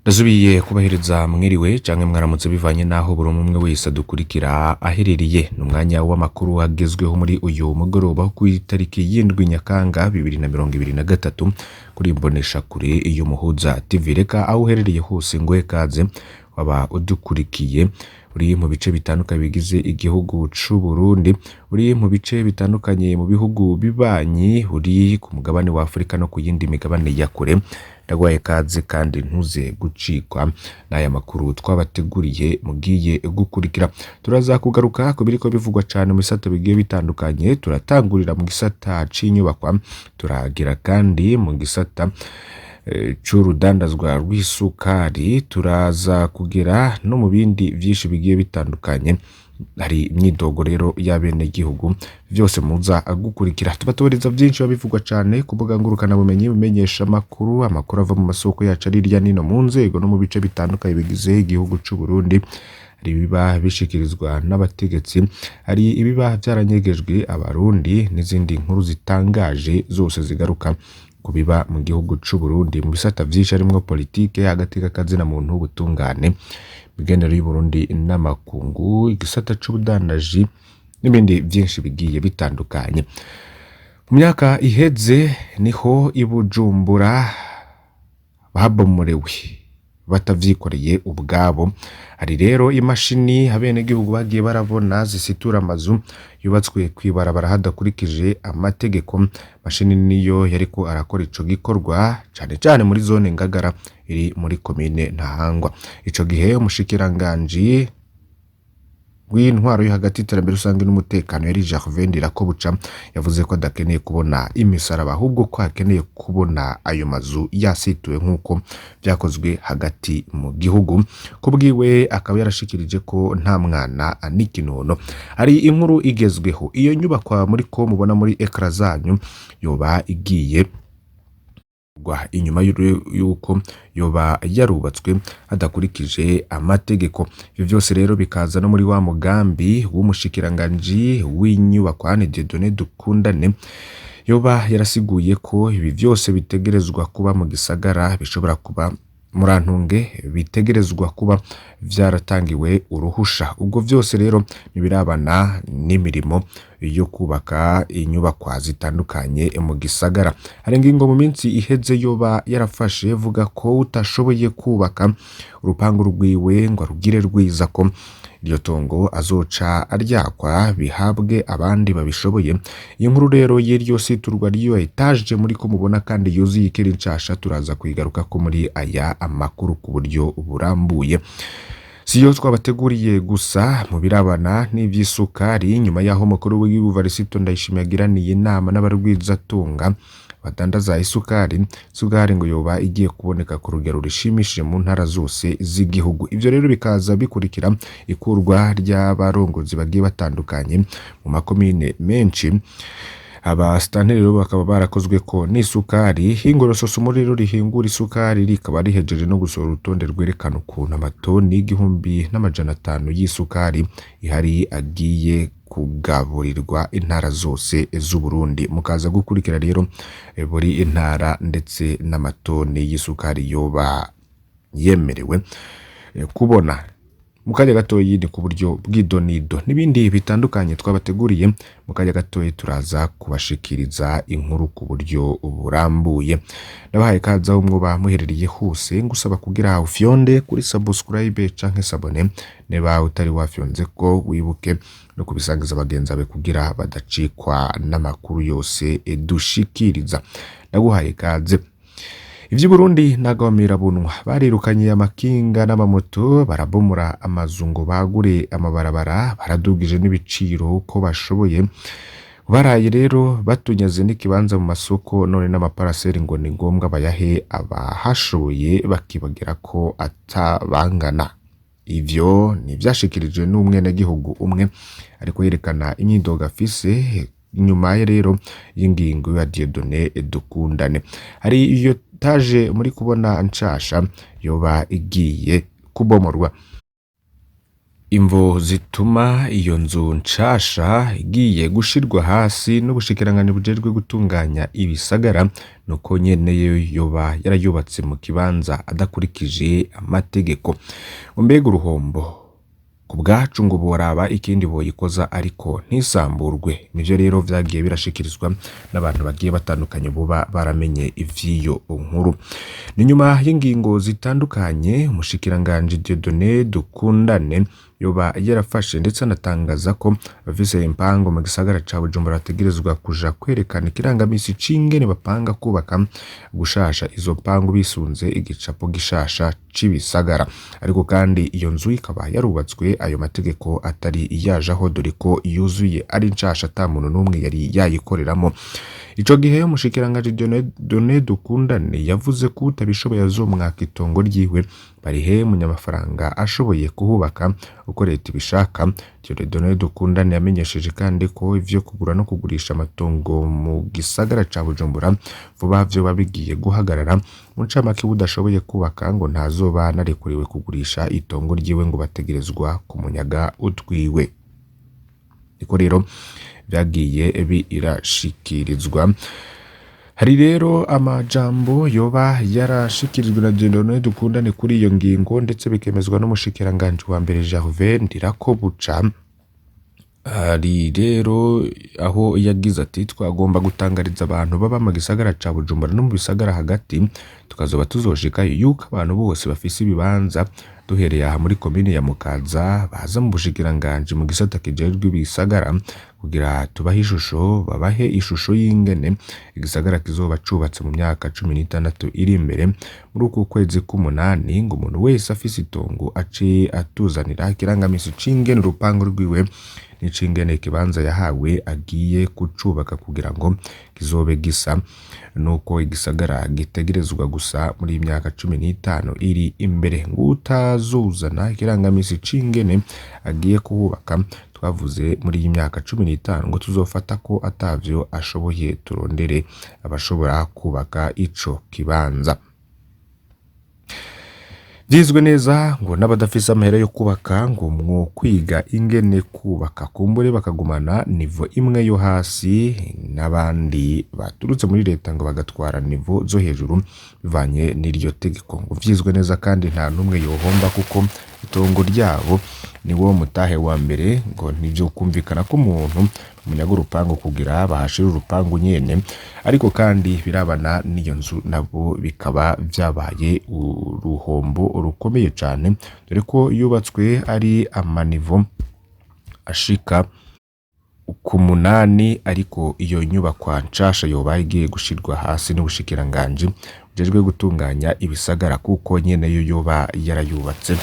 Ndasubiye kubahiriza mwiriwe canke mwaramutse bivanye n'aho buri umwe wese adukurikira aherereye. Ni umwanya w'amakuru agezweho muri uyu mugoroba wo kw'itariki y'indwi Nyakanga 2023 kuri Imboneshakure y'Umuhuza TV. Reka aho uherereye hose nguhe kaze, waba udukurikiye uri mu bice bitandukanye bigize igihugu c'u Burundi, uri mu bice bitandukanye mu bihugu bibanyi, uri ku mugabane wa Afurika no ku yindi migabane ya kure, ndaguhaye kaze kandi ntuze gucikwa n'aya makuru twabateguriye mugiye gukurikira. Turaza kugaruka ku biriko bivugwa cane mu bisata bigiye bitandukanye, turatangurira mu gisata c'inyubakwa, turagira kandi mu gisata c'urudandazwa rw'isukari, turaza kugera no mu bindi vyinshi bigiye bitandukanye. Hari imyidogo rero y'abenegihugu, vyose muza gukurikira. Tubatoreza vyinshi biba bivugwa cane ku mbuga ngurukanabumenyi, bimenyesha amakuru, amakuru ava mu masoko yacu ari hirya nino mu nzego no mu bice bitandukanye bigize igihugu c'u Burundi. Hari ibiba bishikirizwa n'abategetsi, hari ibiba vyaranyegejwe abarundi n'izindi nkuru zitangaje zose zigaruka ku biba mu gihugu c'u Burundi mu bisata vyinshi harimwo politike, agateka kazina muntu, ubutungane, imigenderanire y'Uburundi n'amakungu, igisata c'ubudandaji n'ibindi vyinshi bigiye bitandukanye. Mu myaka iheze niho i Bujumbura babomorewe batavyikoreye ubwabo. Hari rero imashini abenegihugu bagiye barabona zisitura amazu yubatswe kw'ibarabara hadakurikije amategeko. Mashini niyo yariko arakora ico gikorwa cane cane muri zone Ngagara iri muri komine Ntahangwa. Ico gihe umushikiranganji w'intwaro yo hagati, iterambere rusange n'umutekano yari Gervais Ndirakobuca, yavuze ko adakeneye kubona imisaraba ahubwo ko akeneye kubona ayo mazu yasituwe nk'uko vyakozwe hagati mu gihugu. Kubwiwe akaba yarashikirije ko nta mwana n'ikinono. Hari inkuru igezweho, iyo nyubakwa muriko mubona muri écran zanyu yoba igiye inyuma yuko yoba yarubatswe hadakurikije amategeko. Ivyo vyose rero bikaza no muri wa mugambi w'umushikiranganji w'inyubakwa Dieudonné Dukundane, yoba yarasiguye ko ibi vyose bitegerezwa kuba mu gisagara bishobora kuba murantunge bitegerezwa kuba vyaratangiwe uruhusha. Ubwo vyose rero ntibirabana n'imirimo yo kubaka inyubakwa zitandukanye mu gisagara. Hari ingingo mu minsi iheze yoba yarafashe ivuga ko utashoboye kubaka urupangu rwiwe ngo arugire rwiza ko iryo tongo azoca aryakwa bihabwe abandi babishoboye. Iyo nkuru rero y'iryo siturwa ry'iyo étage muriko mubona kandi yuzuye ikiri nshasha turaza kuyigarukako muri aya amakuru ku buryo burambuye. Siyo twabateguriye gusa mu birabana n'ivy'isukari, nyuma y'aho umukuru w'igihugu Varisito Ndayishimiye agiraniye inama n'abarwizatunga badandaza isukari, isukari ngo yoba igiye kuboneka ku rugero rushimishije mu ntara zose z'igihugu. Ivyo rero bikaza bikurikira ikurwa ry'abarongozi bagiye batandukanye mu makomine menshi. Abasitanteri rero bakaba barakozwe ko n'isukari. Ihinguro rero rihingura isukari rikaba rihejeje no gusohora urutonde rwerekana ukuntu amatoni 1500 y'isukari ihari agiye kugaburirwa intara zose z'Uburundi. Mukaza gukurikira rero buri intara ndetse n'amatoni y'isukari yoba yemerewe kubona mu kanya gatoyi, ni ku buryo bw'idonido n'ibindi bitandukanye twabateguriye. Mu kanya gatoyi turaza kubashikiriza inkuru ku buryo burambuye. Ndabahaye kaze aho mwoba muherereye hose, ngusaba kugira ufyonde kuri subscribe canke s'abonner niba utari wafyonze, ko wibuke no kubisangiza bagenzi bawe kugira badacikwa n'amakuru yose dushikiriza. Ndaguhaye kaze. Ivy'Uburundi n'agahomerabunwa: barirukanye amakinga n'amamoto, barabomora amazu ngo bagure amabarabara, baradugije n'ibiciro uko bashoboye. Baraye rero batunyaze n'ikibanza mu masoko, none n'amaparaseri ngo ni ngombwa bayahe abahashoboye, bakibagira ko atabangana. Ivyo ni ivyashikirijwe n'umwenegihugu umwe ariko yerekana imyidogo afise inyuma ye rero y'ingingo ya Dieudonné Dukundane. Hari iyo étage muri kubona nshasha yoba igiye kubomorwa. Imvo zituma iyo nzu nshasha igiye gushirwa hasi n'ubushikiranganji bujejwe gutunganya ibisagara nuko nyene yoba yarayubatse mu kibanza adakurikije amategeko. Mbega uruhombo ku bwacu ngo boraba ikindi boyikoza ariko ntisamburwe. Nivyo rero vyagiye birashikirizwa n'abantu bagiye batandukanye boba baramenye ivy'iyo nkuru. Ni nyuma y'ingingo zitandukanye umushikiranganji Dieudonné Dukundane yoba yarafashe ndetse anatangaza ko abafise impango mu gisagara ca Bujumbura bategerezwa kuja kwerekana ikirangamisi c'ingene bapanga kubaka gushasha izo mpango bisunze igicapo gishasha c'ibisagara. Ariko kandi iyo nzu ikaba yarubatswe ayo mategeko atari yajaho dore ko yuzuye ari nshasha ata muntu n'umwe yari yayikoreramo. Ico gihe umushikiranganji Dieudonné Dukundane yavuze ko utabishoboye azomwaka itongo ryiwe barihe umunyamafaranga ashoboye kuhubaka uko leta ibishaka. Dieudonné Dukundane yamenyesheje kandi ko ivyo kugura no kugurisha amatongo mu gisagara ca Bujumbura vuba vyoba bigiye guhagarara. Mu ncamake udashoboye kubaka ngo ntazoba anarekuriwe kugurisha itongo ryiwe ngo bategerezwa kumunyaga utwiwe. Niko rero vyagiye birashikirizwa. Hari rero amajambo yoba yarashikirijwe na Dieudonné Dukundane kuri iyo ngingo ndetse bikemezwa n'umushikiranganji wa mbere Gervais Ndirakobuca. Hari rero aho yagize ati twagomba gutangariza abantu baba mu gisagara ca Bujumbura no mu bisagara hagati tukazoba tuzoshikayo yuko abantu bose bafise ibibanza duhereye aha muri komine ya Mukaza baza mu bushikiranganji mu gisata kijejwe ibisagara kugira tubahe ishusho babahe ishusho y'ingene igisagara kizoba cubatse mu myaka 16 iri imbere. Muri uku kwezi k'umunani ngo umuntu wese afise itongo ace atuzanira ikirangamisi c'ingene urupangu rwiwe n'icingene ikibanza yahawe agiye kucubaka kugira ngo kizobe gisa nuko igisagara gitegerezwa gusa muri iyi myaka 15 iri imbere. Ngutazuzana ikirangamisi c'ingene agiye kuhubaka twavuze muri iyi myaka 15 ngo tuzofata ko atavyo ashoboye turondere abashobora kubaka ico kibanza. Vyizwe neza ngo n'abadafise amahera yo kubaka ngo mwo kwiga ingene kubaka kumbure bakagumana nivo imwe yo hasi n'abandi baturutse muri leta ngo bagatwara nivo zo hejuru bivanye n'iryo tegeko. Ngo vyizwe neza kandi nta n'umwe yohomba kuko itongo ryabo niwo mutahe wa mbere ngo nivyo kumvikana ko umuntu umunyaga urupangu kugira bahashire urupangu nyene, ariko kandi birabana n'iyo nzu nabo bikaba vyabaye uruhombo rukomeye cane dore ko yubatswe ari amanivo ashika ku 8, ariko iyo nyubakwa nshasha yoba igiye gushirwa hasi n'ubushikiranganji bujejwe gutunganya ibisagara kuko nyene yo yoba yarayubatse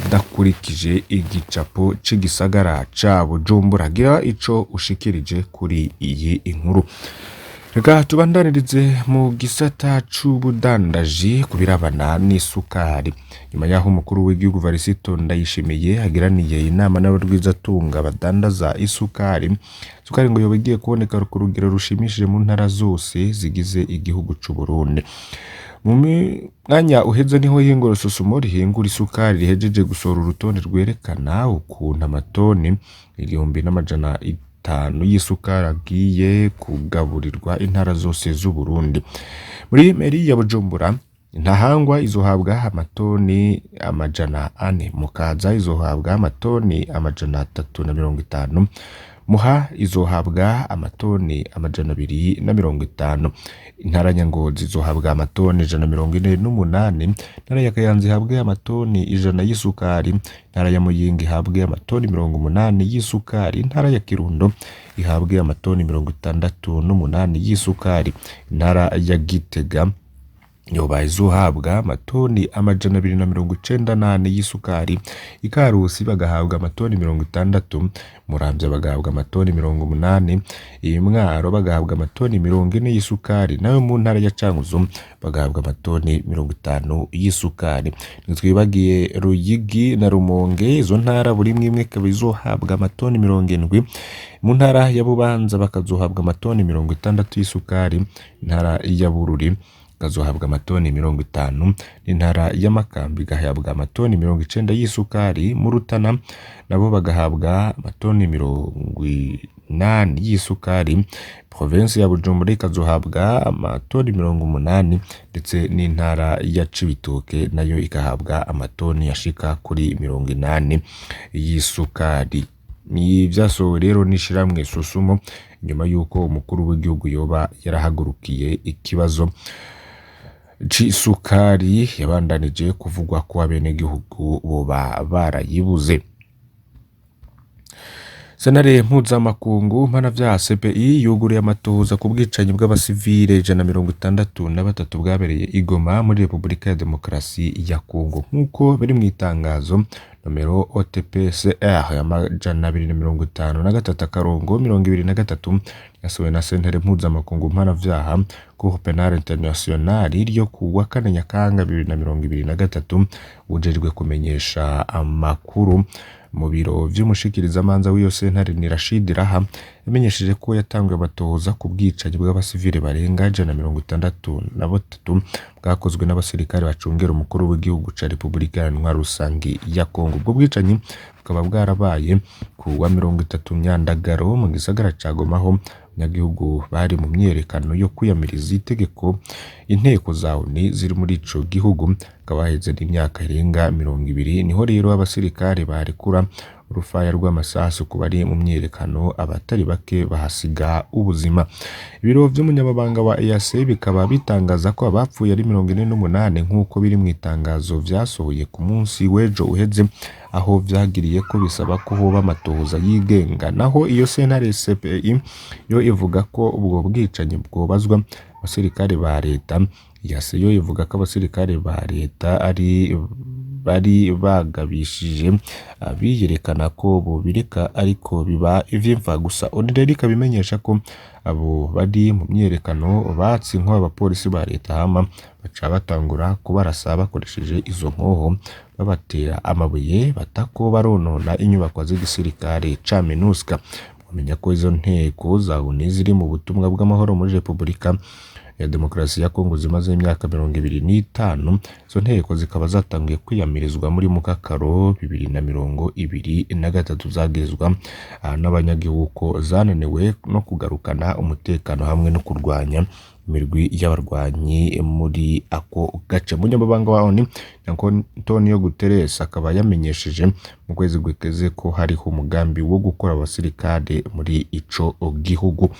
adakurikije igicapo c'igisagara ca Bujumbura. Gira ico ushikirije kuri iyi inkuru. Reka tubandanirize mu gisata c'ubudandaji ku birabana n'isukari. Nyuma y'aho umukuru w'igihugu Varisito Ndayishimiye agiraniye inama n'abarwizatunga badandaza isukari, isukari ngo yoba igiye kuboneka ku rugero rushimishije mu ntara zose zigize igihugu c'u Burundi. Mu mwanya uheze niho ihingura Sosumo rihingura isukari rihejeje gusohora urutonde rwerekana ukuntu amatoni 1500 y'isukari agiye kugaburirwa intara zose z'u Burundi. Muri meri ya Bujumbura Ntahangwa izohabwa amatoni 400, Mukaza izohabwa amatoni 350, Muha izohabwa amatoni 250, intara ya Ngozi izohabwa amatoni 148, intara ya Kayanza ihabwe amatoni 100 y'isukari, intara ya Muyinga ihabwe amatoni 80 y'isukari, intara ya Kirundo ihabwe amatoni 68 y'isukari, intara ya Gitega yoba izohabwa amatoni 294 y'isukari, Ikarusi bagahabwa amatoni 60, Muramvya bagahabwa amatoni 80, Imwaro bagahabwa amatoni 40 y'isukari, nayo mu ntara ya Cankuzo bagahabwa amatoni 50 y'isukari. Ntitwibagiye Ruyigi na Rumonge, izo ntara buri imwe imwe ikaba izohabwa amatoni 70, mu ntara ya Bubanza bakazohabwa amatoni 60 y'isukari, intara ya Bururi ikazohabwa amatoni 50, n'intara ya Makamba igahabwa amatoni 90 y'isukari, mu Rutana nabo bagahabwa amatoni 80 y'isukari, provinsi ya Bujumbura ikazohabwa amatoni 80, ndetse n'intara ya Cibitoke nayo igahabwa amatoni ashika kuri 80 y'isukari. Ni vyasohowe rero n'ishirahamwe Sosumo nyuma y'uko umukuru w'igihugu yoba yarahagurukiye ikibazo c'isukari yabandanije kuvugwa ko abenegihugu boba barayibuze. Sentare mpuzamakungu mpanavyaha CPI yuguruye amatohoza ku bwicanyi bw'abasivile 163 bwabereye i Goma muri Repubulika ya Demokarasi ya Kongo, nk'uko biri mw'itangazo nomero OTPCR 253-23 yasohowe na sentare mpuzamakungu mpanavyaha Cour Penale Internationale ryo ku wa 4 Nyakanga 2023. Ujejwe kumenyesha amakuru mu biro vy'umushikirizamanza w'iyo sentare ni Rashid Raha, yamenyesheje ko yatanguye amatohoza ku bwicanyi bw'abasivile barenga 163 bwakozwe n'abasirikare bacungera umukuru w'igihugu ca Repubulika Iharanira Rusangi ya Kongo. Ubwo bwicanyi bukaba bwarabaye ku wa 30 Myandagaro mu gisagara ca Goma, aho abanyagihugu bari mu myiyerekano yo kwiyamiriza itegeko inteko za ONU ziri muri ico gihugu. Hakaba haheze n'imyaka irenga 20, niho rero abasirikare barekura urufaya rw'amasasu ku bari mu myiyerekano, abatari bake bahasiga ubuzima. Ibiro vy'umunyamabanga wa EAC bikaba bitangaza ko abapfuye ari 48, nk'uko biri mw'itangazo vyasohoye ku munsi w'ejo uheze, aho vyagiriye ko bisaba ko hoba amatohoza yigenga. Naho iyo sentare CPI yo ivuga ko ubwo bwicanyi bwobazwa abasirikare ba leta. EAC yo ivuga ko abasirikare ba leta ari bari bagabishije abiyerekana ko bobireka, ariko biba ivy'imfagusa. ONU rero ikaba imenyesha ko abo bari mu myiyerekano batse inkoho abapolisi ba leta, hama baca batangura kubarasa bakoresheje izo nkoho, babatera amabuye, batako baronona inyubakwa z'igisirikare ca MINUSCA. Mwomenya ko izo nteko za ONU ziri mu butumwa bw'amahoro muri Repubulika ya Demokarasi ya Kongo zimaze imyaka 25, izo nteko zikaba zatanguye kwiyamirizwa muri Mukakaro 2023, zagezwa n'abanyagihugu ko zananiwe no kugarukana umutekano hamwe no kurwanya imirwi y'abarwanyi muri ako gace. Umunyamabanga wa ONU Antonio Guterres akaba yamenyesheje mu kwezi guheze ko hariho umugambi wo gukura abasirikare muri ico gihugu.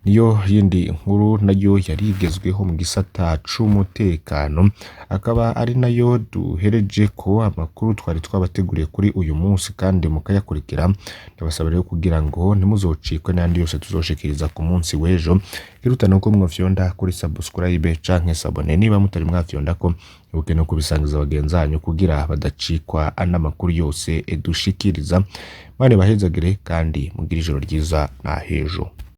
Niyo yindi nkuru nayo yari igezweho mu gisata c'umutekano, akaba ari nayo duhereje ko amakuru twari twabateguriye kuri uyu munsi, kandi mukayakurikira. Ndabasaba rero kugira ngo ntimuzocikwe n'ayandi yose tuzoshikiriza ku munsi w'ejo, ikiruta nuko mwofyonda kuri subscribe canke s'abonner niba mutari mwafyondako, ibuke no kubisangiza bagenzi banyu kugira badacikwa n'amakuru yose dushikiriza. Imana ibahezagire kandi mugire ijoro ryiza na hejo.